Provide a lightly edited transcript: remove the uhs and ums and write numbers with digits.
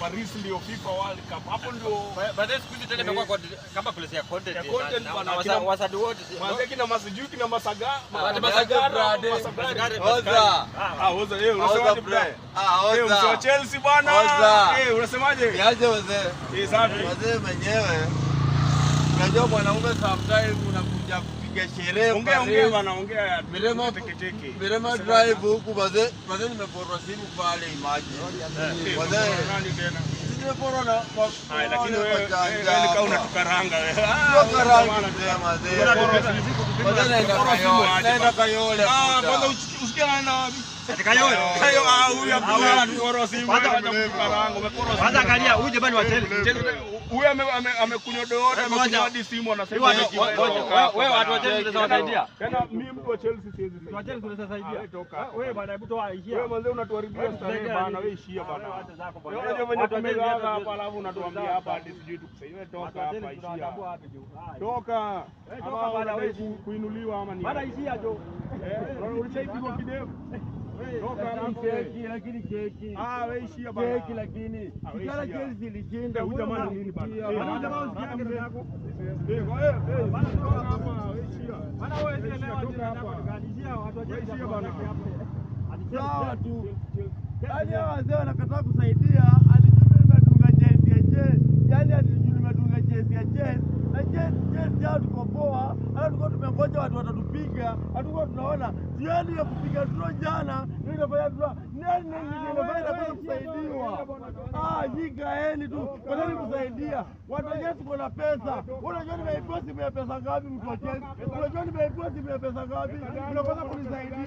Paris ndio FIFA World Cup. Hapo ndio. But siku hizi tena imekuwa kama place ya content. Ya content Na- bana, na wasanii wote. Manze kina Masijui, kina Masaga, Watu Masagara, Brade. Masagara. Oza. Ah, oza, eh, Oza unasemaje bre. bro? Ah, Eh, mzee wa oza. Chelsea bwana. Oza. Eh, unasemaje? Niaje wazee? Eh, safi. Wazee mwenyewe. Unajua mwanaume sometimes unakuja kupiga sherehe. Ongea, Paris. ongea bana, ongea. Mirema Teke teke. Mirema Drive huku wazee, wazee nimeporwa simu pale, imagine. Eh, Wazee, nani tena? si nimeporwa na Haya, lakini wale wewe wajanja wewe ni kama hapa. unatukaranga wewe. Ah, Sio karangi wewe mzee, wazee. Unaporwa simu. Wazee naenda Unaporwa simu Kayole, aje naenda bana? Kayole. Ah, Buda. kwanza usikie anaenda wapi? Kayole. Kayo, ah, huyu hakuna anaporwa simu. Kwanza- Acha kutukaranga, umeporwa simu. Kwanza angalia huyu jamani wa Chelsea. Huyu amekunywa dodo, amekunywa hadi simu anasema. Wewe watu wa Chelsea unaweza wasaidia. Tena mimi mtu wa Chelsea siwezi saidia. Watu wa Chelsea unaweza Ah, saidia. wewe toka hapa. Wewe bwana, hebu toa ishia. Wewe manze unatuharibia starehe bana, wewe ishia bana. Wewe acha zako bwana. Wewe unajua venye Watu wa Chelsea tumegawa hata hapa alafu unatuambia hapa hadi sijui tukusaidie. Wewe toka hapa ishia. Toka. Wewe toka Ama bana, unadai wewe. kuinuliwa ama ni? Bana ishia jo. Eh, ulishaipigwa kidevu. Toka hapa. Keki lakini keki. Ah, wewe ishia bana. Keki lakini. Ah, wewe Kijana ishia. Chelsea ilishinda. Huyu jamaa ni nini bana? Huyu Eh, Bana jamaa usikiange mzee. ndugu yako. Eh, kwa eh, eh, toka hapa, wewe ishia. Bana wewe Wewe elewa ishia, toka jina lako hapa. ni gani? Ishia watu wa Chelsea Ishia bana. Sawa tu. Yaani hawa wazee wanakataa kusaidia, ati juu nimetunga jezi ya Chelsea. Yaani ati juu nimetunga jezi ya Chelsea. Na Chelsea yao tuko poa, hata tulikuwa tumengoja watu watatupiga, hatukuwa tunaona. Jioni ya kupiga draw jana, ndio inafanya draw. Nani nani ndio inafanya nakosa kusaidiwa? Ah, jikaeni tu. Kwa nini kusaidia? Watu wa Chelsea tuko na pesa. Unajua nimeibiwa simu ya pesa ngapi mtu wa Chelsea? Unajua nimeibiwa simu ya pesa ngapi? Unakosa kunisaidia.